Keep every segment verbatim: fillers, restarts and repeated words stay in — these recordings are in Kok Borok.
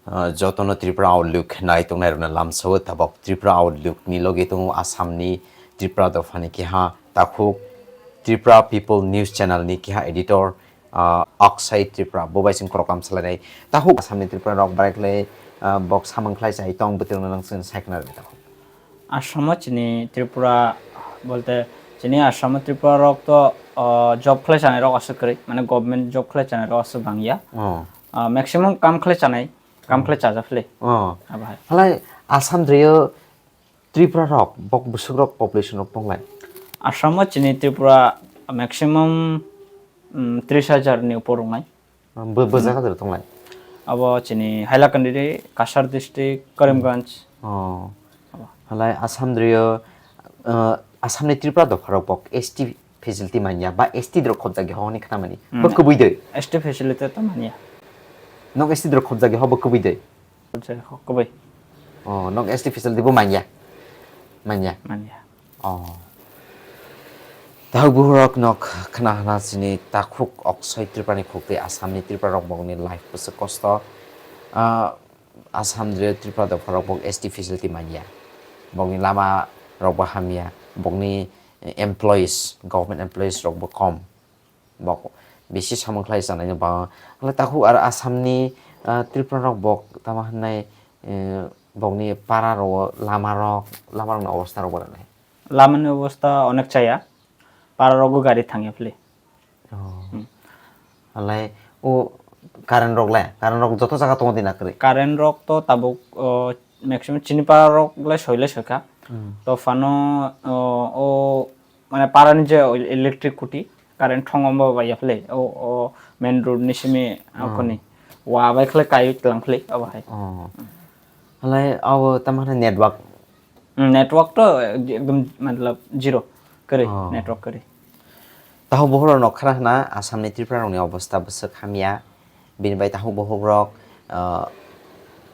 Ah, jotono Tripura Outlook nai tongnai rokno lamsao tabok Tripura Outlook ni logi tongo Assam ni Tripura dopha ni keha takhuk Tripura People News Channel ni keha editor, ah, Aksai Tripura bo bai chwng program salainai. Takhuk Assam ni Tripura rok barai khlai, ah, bok samung khlai chai tong bwtwrwngno nang chwng sai khna rwdi takhuk. Assam o chini Tripura bolte chini Assam o Tripura rok to, ah, job khlai chanai rok aswk kwrwi, mane government job khlai chanai rok aswk bangya. Oh. Ah, maximum kam khlai chanai, kam khlai chajak phli. Oh. Abo hai. Halai Assam drio Tripura rok, bok bwswk rok population rok tonglai? Assam o chini Tripura maximum, mm, tris hajar ni upor wngnai. Bo, bo jaga dwrwi tonglai? Abo chini Hailakandi, Cachar district, Karimganj. Oh. Abo. Halai Assam drio, uh, Assam ni Tripura dopha rok bok S T facility manya ba S T dwrwi khobjagwi hwnwi khna mani. Hmm. Bo kubui doi? S T facility to manya. Nok S T dwrwi khobjagwi ho bo kubui doi? Jai ho, kubui. Oh, nok S T facility bo manya? Manya? Manya. Oh. Takhuk buhurok nok khna hwna chini takhuk Aksai Tripura ni khuk tei Assam ni Tripura rok bokni life bwswk kosto. Ah, Assam drio Tripura dopha rok bok S T facility manya. Bokni lama rok bo hamya. Bokni employees, government employees rok bo kom. Bok bisi samung khlai chanai no ba. Hwlai takhuk aro Assam ni, ah, Tripura rok bok tamo hwnai, eh, bokni para rok lama rok, lama rok ni obostha rok bo rwnai? Lama ni obostha onek chaya. Para rogo gari thangya phli. Oh. Hmm. Hwlai o current rok le, current rok joto jaga tongo di na kwrwi? Current rok to tabuk, o, maximum chini para rok le soi le soikha. Hmm. To phano, o, o, mane para ni je electric kuti, current thongo bo bai ya phli. O, o, main road ni simi, hmm, akoni. Wa bai khle kai tlang phli, abo hai. Oh. Hwlai abo tamo hwnai network? Hmm, network to ekdom, matlab, zero. Kwrwi, oh, network kwrwi. Takhuk buhurok nok khna hwna Assam ni Tripura rok ni obostha bwswk hamya. Bini bai takhuk buhurok, ah,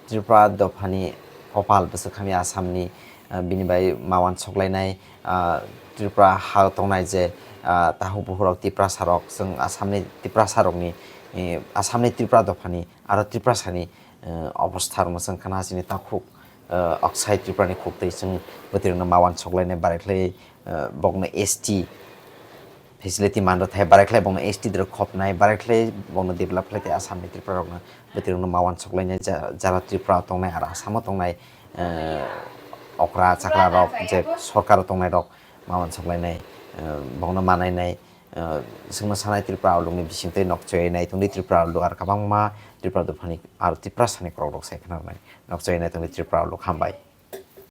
Tripura dopha ni kopal bwswk hamya Assam ni, ah, bini bai ma uansuk lainai, ah, Tripura ha tongnai je, ah, takhuk buhurok Tiprasa rok chwng Assam ni Tiprasa rok ni, eh, Assam ni Tripura dopha ni aro Tiprasa ni eh, obostha rwno chwng khna chini takhuk, eh, Aksai Tripura ni khuk twi chwng bwtwi rwno ma uansuk lainai barai khlai, eh, bokno S T facility man rwthai barai khlai bokno S T dwrwi khopnai barai khlai bokno develop khlai tei Assam ni Tripura rokno bwtwi rwno ma uansuk lainai ja-, jara Tripura tongnai aro Assam o tongnai, eh, okra chakra rok je sorkar o tongnai rok ma uansuk lainai, eh, bokno manainai. Ah, chwngno sanai Tripura Outlook ni bisingtwi nok choi nai tongdi Tripura Outlook aro kwbangma Tripura dophani aro Tiprasa ni korok rok sai khna rwnai nok choi nai tongdi Tripura Outlook hambai.